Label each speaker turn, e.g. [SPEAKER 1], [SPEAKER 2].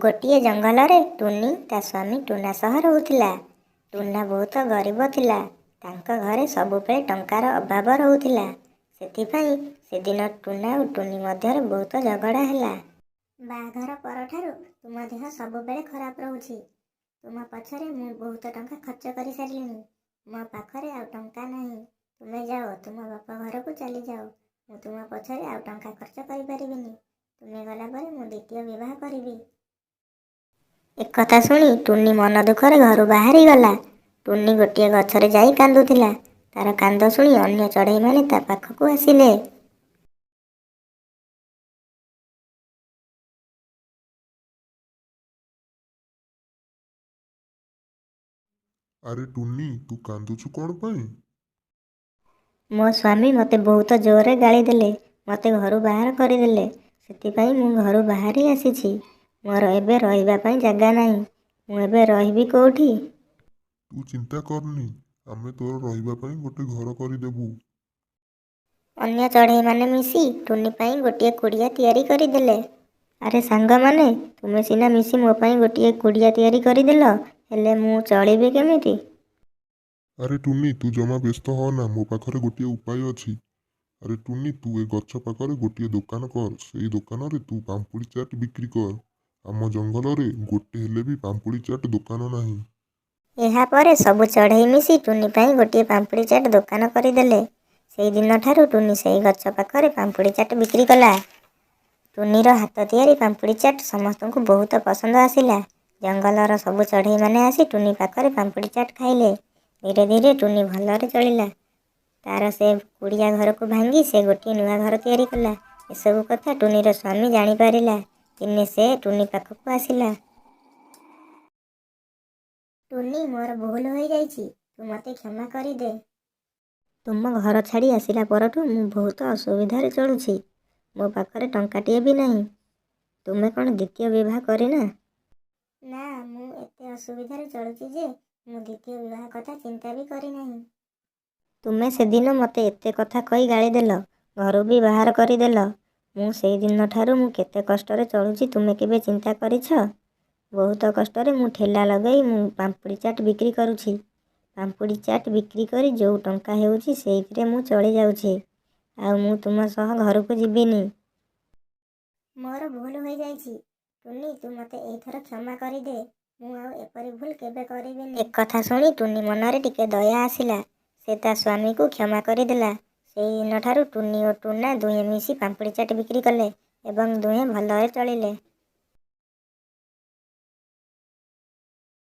[SPEAKER 1] ଗୋଟିଏ ଜଙ୍ଗଲରେ ଟୁନି ତା ସ୍ୱାମୀ ଟୁନା ସହ ରହୁଥିଲା। ଟୁନା ବହୁତ ଗରିବ ଥିଲା। ତାଙ୍କ ଘରେ ସବୁବେଳେ ଟଙ୍କାର ଅଭାବ ରହୁଥିଲା। ସେଥିପାଇଁ ସେଦିନ ଟୁନା ଓ ଟୁନି ମଧ୍ୟରେ ବହୁତ ଝଗଡ଼ା ହେଲା। ବାହାଘର ପରଠାରୁ ତୁମ ଦେହ ସବୁବେଳେ ଖରାପ ରହୁଛି। ତୁମ ପଛରେ ମୁଁ ବହୁତ ଟଙ୍କା ଖର୍ଚ୍ଚ କରିସାରିଲିଣି। ମୋ ପାଖରେ ଆଉ ଟଙ୍କା ନାହିଁ। ତୁମେ ଯାଅ, ତୁମ ବାପ ଘରକୁ ଚାଲିଯାଅ। ମୁଁ ତୁମ ପଛରେ ଆଉ ଟଙ୍କା ଖର୍ଚ୍ଚ କରିପାରିବିନି। ତୁମେ ଗଲା ପରେ ମୁଁ ଦ୍ୱିତୀୟ ବିବାହ କରିବି। ଏକଥା ଶୁଣି ଟୁନି ମନ ଦୁଃଖରେ ଘରୁ ବାହାରି ଗଲା। ଟୁନି ଗୋଟିଏ ଗଛରେ ଯାଇ କାନ୍ଦୁଥିଲା। ତାର କାନ୍ଦ ଶୁଣି ଅନ୍ୟ ଚଢ଼େଇମାନେ ତା ପାଖକୁ ଆସିଲେ।
[SPEAKER 2] ଆରେ ଟୁନି, ତୁ କାନ୍ଦୁଛୁ କ'ଣ ପାଇଁ?
[SPEAKER 1] ମୋ ସ୍ୱାମୀ ମୋତେ ବହୁତ ଜୋରରେ ଗାଳି ଦେଲେ। ମୋତେ ଘରୁ ବାହାର କରିଦେଲେ। ସେଥିପାଇଁ ମୁଁ ଘରୁ ବାହାରି ଆସିଛି। ମୋର ଏବେ ରହିବା ପାଇଁ ଜାଗା ନାହିଁ। ମୁଁ ଏବେ ରହିବି କୋଉଠି?
[SPEAKER 2] ତୁ ଚିନ୍ତା କରନି, ଆମେ ତୋର ରହିବା ପାଇଁ ଗୋଟେ ଘର କରିଦେବୁ।
[SPEAKER 1] ଅନ୍ୟ ଚଢ଼େଇମାନେ ମିଶି ଟୁନି ପାଇଁ ଗୋଟିଏ କୁଡ଼ିଆ ତିଆରି କରିଦେଲେ। ଆରେ ସାଙ୍ଗମାନେ, ତୁମେ ସିନା ମିଶି ମୋ ପାଇଁ ଗୋଟିଏ କୁଡ଼ିଆ ତିଆରି କରିଦେଲ, ହେଲେ ମୁଁ ଚଳିବି କେମିତି?
[SPEAKER 2] ଆରେ ଟୁନି, ତୁ ଜମା ବ୍ୟସ୍ତ ହଅନା, ମୋ ପାଖରେ ଗୋଟିଏ ଉପାୟ ଅଛି। ଆରେ ଟୁନି, ତୁ ଏ ଗଛ ପାଖରେ ଗୋଟିଏ ଦୋକାନ କର। ସେଇ ଦୋକାନରେ ତୁ ପାମ୍ପୁଡ଼ି ଚାଟ୍ ବିକ୍ରି କର। ଆମ ଜଙ୍ଗଲରେ ଗୋଟେ ହେଲେ ବି ପାମ୍ପୁଡ଼ି ଚାଟ୍ ଦୋକାନ ନାହିଁ।
[SPEAKER 1] ଏହାପରେ ସବୁ ଚଢ଼େଇ ମିଶି ଟୁନି ପାଇଁ ଗୋଟିଏ ପାମ୍ପୁଡ଼ି ଚାଟ୍ ଦୋକାନ କରିଦେଲେ। ସେଇ ଦିନଠାରୁ ଟୁନି ସେଇ ଗଛ ପାଖରେ ପାମ୍ପୁଡ଼ି ଚାଟ୍ ବିକ୍ରି କଲା। ଟୁନିର ହାତ ତିଆରି ପାମ୍ପୁଡ଼ି ଚାଟ୍ ସମସ୍ତଙ୍କୁ ବହୁତ ପସନ୍ଦ ଆସିଲା। ଜଙ୍ଗଲର ସବୁ ଚଢ଼େଇମାନେ ଆସି ଟୁନି ପାଖରେ ପାମ୍ପୁଡ଼ି ଚାଟ୍ ଖାଇଲେ। ଧୀରେ ଧୀରେ ଟୁନି ଭଲରେ ଚଳିଲା। ତାର ସେ କୁଡ଼ିଆ ଘରକୁ ଭାଙ୍ଗି ସେ ଗୋଟିଏ ନୂଆ ଘର ତିଆରି କଲା। ଏସବୁ କଥା ଟୁନିର ସ୍ୱାମୀ ଜାଣିପାରିଲା। ଦିନେ ସେ ଟୁନି ପାଖକୁ ଆସିଲା। ଟୁନି, ମୋର ଭୁଲ ହୋଇଯାଇଛି। ତୁ ମୋତେ କ୍ଷମା କରିଦେ। ତୁମ ଘର ଛାଡ଼ି ଆସିଲା ପରଠୁ ମୁଁ ବହୁତ ଅସୁବିଧାରେ ଚଳୁଛି। ମୋ ପାଖରେ ଟଙ୍କାଟିଏ ବି ନାହିଁ। ତୁମେ କ'ଣ ଦ୍ୱିତୀୟ ବିବାହ କରିନା? ନା, ମୁଁ ଏତେ ଅସୁବିଧାରେ ଚଳୁଛି ଯେ ମୁଁ ଦ୍ୱିତୀୟ ବିବାହ କଥା ଚିନ୍ତା ବି କରିନାହିଁ। ତୁମେ ସେଦିନ ମୋତେ ଏତେ କଥା କହି ଗାଳିଦେଲ, ଘରୁ ବି ବାହାର କରିଦେଲ। ମୁଁ ସେଇ ଦିନଠାରୁ ମୁଁ କେତେ କଷ୍ଟରେ ଚଳୁଛି ତୁମେ କେବେ ଚିନ୍ତା କରିଛ? ବହୁତ କଷ୍ଟରେ ମୁଁ ଠେଲା ଲଗାଇ ମୁଁ ପାମ୍ପୁଡ଼ି ଚାଟ୍ ବିକ୍ରି କରୁଛି। ପାମ୍ପୁଡ଼ି ଚାଟ୍ ବିକ୍ରି କରି ଯୋଉ ଟଙ୍କା ହେଉଛି ସେଇଥିରେ ମୁଁ ଚଳିଯାଉଛି। ଆଉ ମୁଁ ତୁମ ସହ ଘରକୁ ଯିବିନି। ମୋର ଭୁଲ ହୋଇଯାଇଛି ଟୁନି, ତୁ ମୋତେ ଏଇଥର କ୍ଷମା କରିଦେ। ମୁଁ ଆଉ ଏପରି ଭୁଲ କେବେ କରିବିନି। ଏକଥା ଶୁଣି ଟୁନି ମନରେ ଟିକେ ଦୟା ଆସିଲା। ସେ ତା ସ୍ୱାମୀକୁ କ୍ଷମା କରିଦେଲା। ସେଇ ଦିନଠାରୁ ଟୁନି ଓ ଟୁନା ଦୁହେଁ ମିଶି ପାମ୍ପୁଡ଼ି ଚାଟ୍ ବିକ୍ରି କଲେ ଏବଂ ଦୁହେଁ ଭଲରେ ଚଳିଲେ।